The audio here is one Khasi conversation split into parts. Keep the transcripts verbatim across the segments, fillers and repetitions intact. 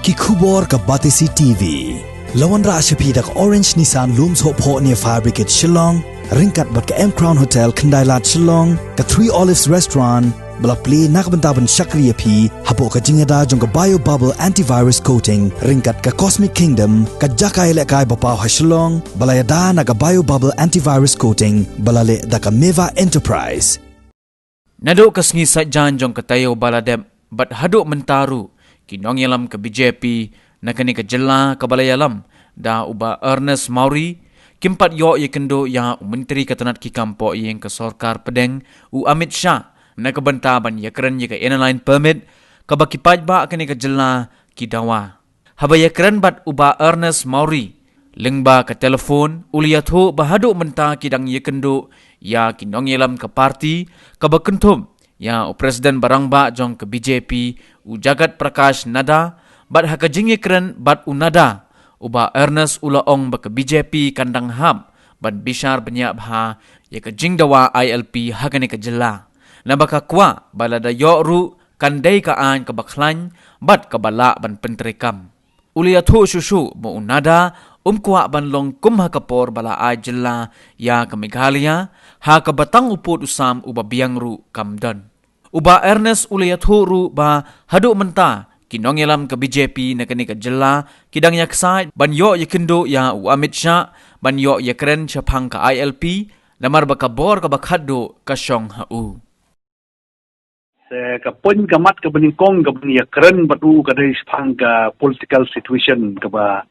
Ki khubor ka Batesi T V. La wanrah sha phi da ka Orange Nissan Lum Sohphoh near Fire Brigade Shillong, ryngkat bad ka M Crown Hotel Khyndailad Shillong, ka Three Olives Restaurant, ba la plie na ka bynta ban shakri ïa phi hapoh ka jingïada jong ka Bio Bubble Antivirus Coating, ryngkat ka Cosmic Kingdom, ka jaka ïalehkai ba paw ha Shillong, ba la ïada na ka Bio Bubble Antivirus Coating, ba la leh da ka Meva Enterprise. Naduh ka sngi Saitjaiñ jong ka taïew ba la dep bad haduh mynta ruh, ki nongïalam ka B J P na kane ka jylla kaba la ïalam da u Bah Ernest Mawrie, kim pat ïoh ïakynduh ïa u Myntri ka tnat ki kam pohïing ka sorkar pdeng, u Amit Shah, na ka bynta ban ïakren ïa ka Inner Line Permit, kaba ki paidbah kane ka jylla ki dawa. Haba ïakren bad u Bah Ernest Mawrie lyngba ka telephone, u la ïathuh ba haduh mynta ki dang ïakynduh ïa ki nongïalam ka party, kaba kynthup ïa u President ba rangbah jong ka B J P, u Jagat Prakash Nadda, bad ha ka jingïakren bad u Nadda, u Bah Ernest u la ong ba ka B J P kan dang hap ban bishar bniah bha ïa ka jingdawa I L P ha kane ka jylla. Naba ka kwah ba lada ïoh ruh, kan dei ka aiñ kaba khlaiñ bad kaba lah ban pyntreikam. U la ïathuh shuh shuh ba u Nadda um kwah ban long kum ha ka por ba la ai jylla ïa ka Meghalaya, ha kaba tang u pud u sam uba biang ruh kam don. U Bah Ernest u la ïathuh ruh ba haduh mynta ki nongïalam ka B J P na kane ka jylla ki dang ïaksaid ban ïoh ïakynduh ïa u Amit Shah ban ïoh ïakren shaphang ka I L P, namar ba ka bor kaba khatduh ka shong ha u. Te ka point ka mat kaba nyngkong kaba ngi ïakren bad u ka dei shaphang ka political situation kaba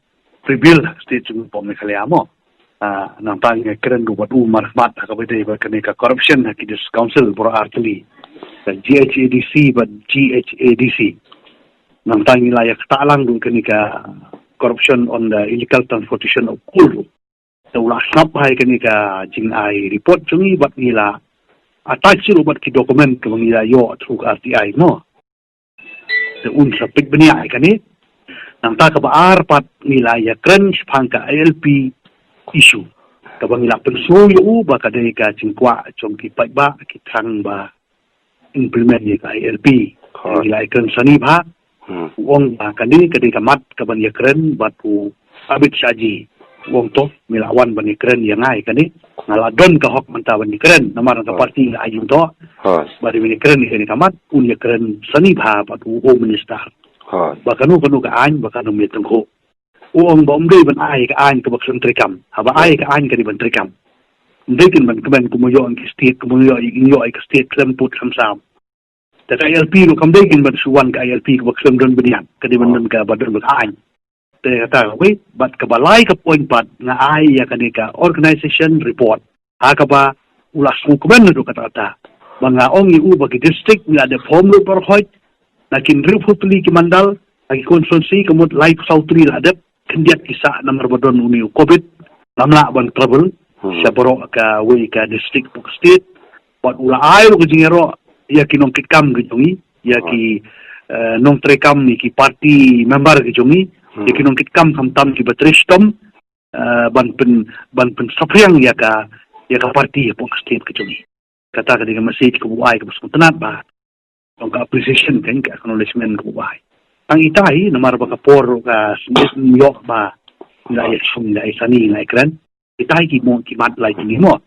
prevail ha state jong ngi hapoh Meghalaya mo. Ah, nangta ngi ïakren ruh bad u markhmat ha kaba dei bad kane ka corruption ha ki district council baroh artylli, ka G H A D C bad G H A D C. Nangta ngi la ïaktah lang ruh kane ka corruption on the illegal transportation of coal ruh. Te u la sngap bha ïa kane ka jingai report jong ngi bad ngi la attach ruh bad ki document kaba ngi la ïoh through ka R T I mo. Te un sa peit bniah ïa kane. Nangta kaba ar pat ngi la ïakren shaphang ka I L P issue, kaba ngi la pynsngew ïa u ba ka dei ka jingkwah jong ki paidbah, ki thrang ba implement ïa ka I L P. Ngi la ïakren sani bha. Hmm. U ong ba kane ka dei ka mat kaban ïakren bad u Amit Shah ji. U ong to, me la wan ban ïakren ïa nga ïa kane. Nga la don ka hok mynta ban ïakren namar ka party nga ai jingthoh. Bad ban ïakren ïa kane ka mat, un ïakren sani bha bad u Home Minister. Ba kano kano ka aiñ, ba kano me tyngkhuh. U ong ba um dei ban ai ka aiñ kaba khlem treikam. Haba ai ka aiñ ka dei ban treikam. Um dei kin ban kmen kumno ïoh ïa ka state, kumno ïoh ïa ka state khlem pud khlem sam. Te ka I L P ruh kam dei kin ban shu wan ka I L P kaba khlem don bniat, ka dei ban don kaba don bad aiñ. Te kata kawei, bad kaba lai ka point pat nga ai ïa kane ka organization report. Ha kaba u la sngewkmen naduh katta katta. Ba nga ong ïa u ba ki district ngi la dep form lut baroh, na ki hynriewphew tylli ki mandal, na ki constituency ka mut laiphew saw tylli la dep, khyndiat ki sah namar ba don une u covid, lam lah ban travel sha baroh kawei ka district hapoh ka state. Bad u la ai ruh ka jingïaroh ïa ki nongkitkam ki jong ngi, ïa ki, eh, nongtreikam, ïa ki party member ki jong ngi, ïa ki nongkitkam khamtam kiba trei shitom, eh, ban pyn, ban pynsaphriang ïa ka, ïa ka party hapoh ka state ka jong ngi. Kata ka dei ka message kaba u ai kaba sngewtynnat bha. Tang ka appreciation kan, ka acknowledgement kaba u ai. Tang ita hi namar ba ka por ka sngewbha ïoh ba ngi la ïa shong, ngi la ïa sani, ngi la ïa kren. Ita hi ki mo, ki mat lai ki mo.